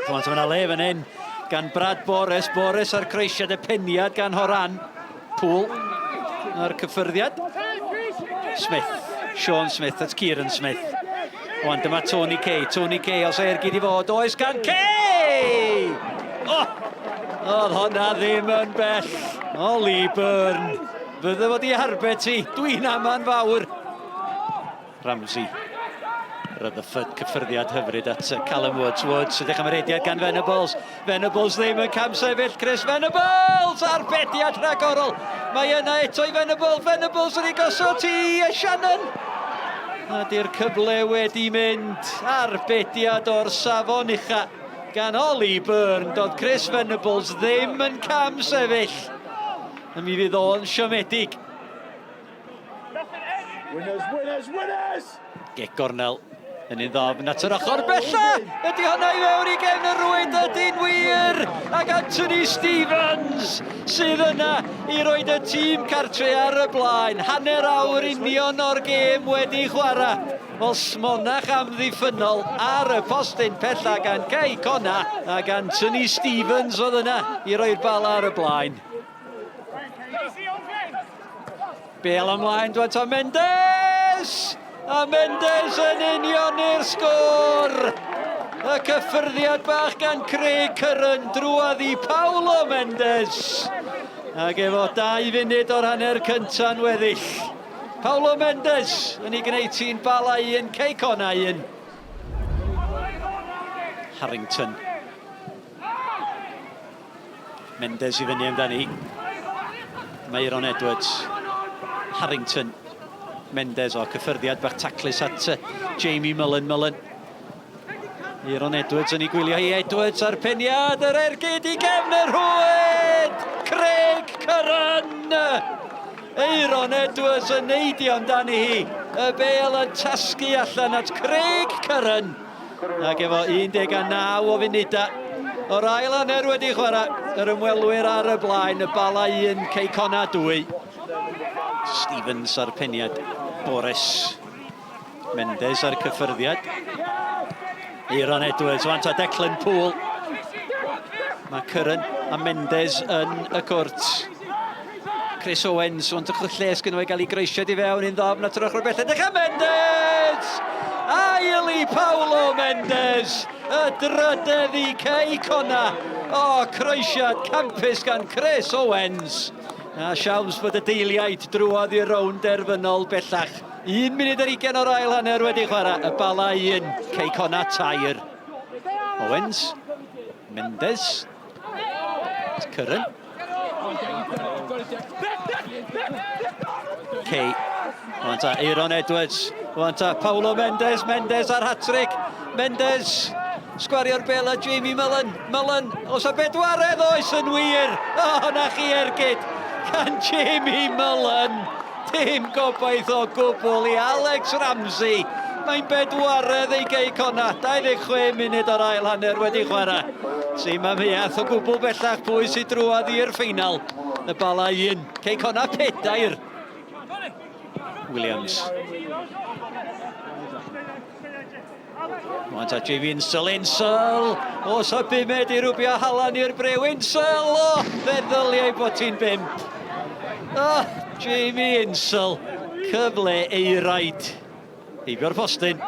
Rwan, mae yna le fan hyn gan Brad Boris. Boris ar croesiad y peniad gan Horan. Poole ar cyffyrddiad. Smith. Sean Smith, that's Kieran Smith. Wan, dyma Tony Kay. Tony Kay, os ergyd i fod, oes gan Kay! Oh! Oedd honna ddim yn bell. Ollie Byrne. Fydde fod i arbed ti. Dwi'n aman fawr. Ramsey. Rutherford, cyffyrddiad hyfryd at Callum Woods. Woods, ydych am yr rediad gan Venables. Venables ddim yn camsefyll. Chris Venables! Arbediad rhagorol. Mae yna eto i Venables. Venables yn ei gosod ti a Shannon. A di'r cyfle wedi mynd. Arbediad o'r safon ucha gan Ollie Byrne. Doedd Chris Venables ddim yn camsefyll. A mi fydd o'n siomedig. Winners, winners, winners! Gic gornel yn un ddofn at yr ochr bella. Ydy hwnna i fewn i gefn y rwyd, ydy'n wir! Ac Anthony Stevens sydd yna i roed y tîm cartre ar y blaen. Hanner awr union o'r gêm wedi chwarae. Wel, smonach amddiffynnol ar y postyn pella gan Cei Connah ac Anthony Stevens oedd yna i roi'r bala ar y blaen. Bel ymlaen dwan ta Mendes! A Mendes yn unioni'r sgôr! Y cyffyrddiad bach gan Craig Curran drwodd i Paulo Mendes. Ac efo dau funud o'r hanner cynta'n weddill. Paulo Mendes yn ei gwneud ti'n Bala 1, Cei Connah 1. Harrington. Mendes i fyny amdani. Myron Edwards. Harrington. Mendes o cyffyrddiad bach taclus at Jamie Mullen. Mullen. Aaron Edwards yn ei gwylio hi. Edwards ar peniad yr ergyd i gefn y rhwyd! Craig Curran! Aaron Edwards yn neidio amdani hi. Y bel yn tasgu allan at Craig Curran. Ac efo 19 o funudau o'r ail hanner wedi chwarae, yr ymwelwyr ar y blaen, y Bala 1, Cei Connah 2. Stevens ar peniad, Boris Mendes ar cyffyrddiad. Aaron Edwards, wan ta Declan Poole. Mae Curran a Mendes yn y cwrt. Chris Owens, ond y lles gyda fe gael ei groesiad i fewn un ddofn at yr ochr bell. Edrych am Mendes! Ail i Paulo Mendes! Y drydedd i Cei Connah. O, croesiad campus gan Chris Owens. A siawns bod y deiliaid drwodd i'r rownd derfynol bellach. 1 munud ar ugain o'r ail hanner wedi chwarae. Y Bala 1, Cei Connah 3. Owens, Mendes, Curran. Kay. Rwan ta Aaron Edwards. Rwan ta Paulo Mendes. Mendes ar hat-trick. Mendes sgwario'r bel a Jamie Mullen. Mullen, os a bedwaredd oes yn wir. O, oh, na chi ergyd gan Jamie Mullen. Dim gobaith o gwbl i Alex Ramsey. Mae'n bedwaredd ei Gei Connah. 26 munud o'r ail hanner wedi chwarae. Sim amheuaeth o gwbl bellach pwy sydd drwodd i'r ffeinal. Y Bala 1, Cei Connah 4. Williams. Rwan ta Jamie Insel, Insel! Os a bumed i rwbio halan i'r brew, Insel! O, fe ddyliau bod ti'n bump. O, Jamie Insel, cyfle eiraid. Heibio'r postyn.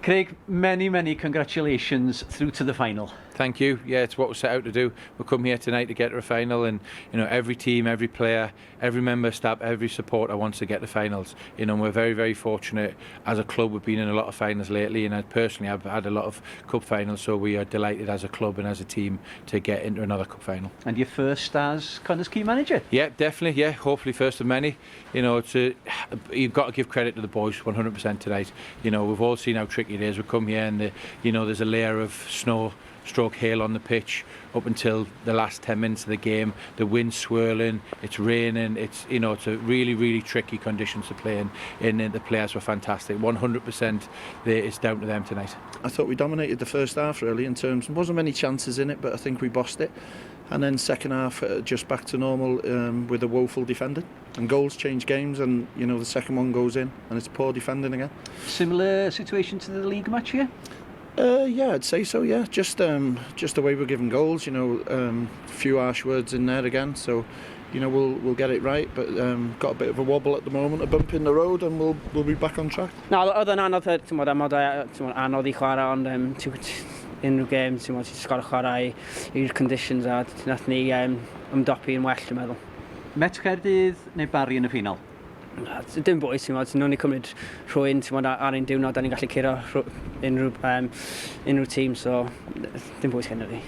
Craig, many, many congratulations through to the final. Thank you. Yeah, it's what we set out to do. We come here tonight to get to a final, and you know, every team, every player, every member of staff, every supporter wants to get to finals. You know, and we're very, very fortunate as a club. We've been in a lot of finals lately, and I personally, I've had a lot of cup finals, so we are delighted as a club and as a team to get into another cup final. And your first as Connah's Quay manager? Yeah, definitely. Yeah, hopefully first of many. You know, it's a, you've got to give credit to the boys 100% tonight. You know, we've all seen how tricky it is. We come here and, the, you know, there's a layer of snow stroke hail on the pitch up until the last 10 minutes of the game. The wind's swirling, it's raining, it's, you know, it's a really, really tricky conditions to play in. And the players were fantastic. 100% it's down to them tonight. I thought we dominated the first half really in terms, there wasn't many chances in it, but I think we bossed it. And then second half, just back to normal with a woeful defending. And goals change games, and you know the second one goes in, and it's poor defending again. Similar situation to the league match here? Yeah, I'd say so. Yeah, just the way we're giving goals. Few harsh words in there again. So, we'll get it right. But got a bit of a wobble at the moment, a bump in the road, and we'll be back on track. Na, oedd yn anodd, ti'n modd, amodau, ti'n modd, anodd i chwarae, ond unrhyw gêm, ti'n modd, ti'n gorfod chwarae i'r conditions a nath ni ymdopi yn well, dwi'n meddwl. Met Caerdydd neu Barry yn y ffinal? Na, dim bwys, ti'n modd, nhw'n ni cymryd rhywun, ti'n modd, ar ein diwrnod, da ni'n gallu curo unrhyw tîm, so dim bwys gen i fi.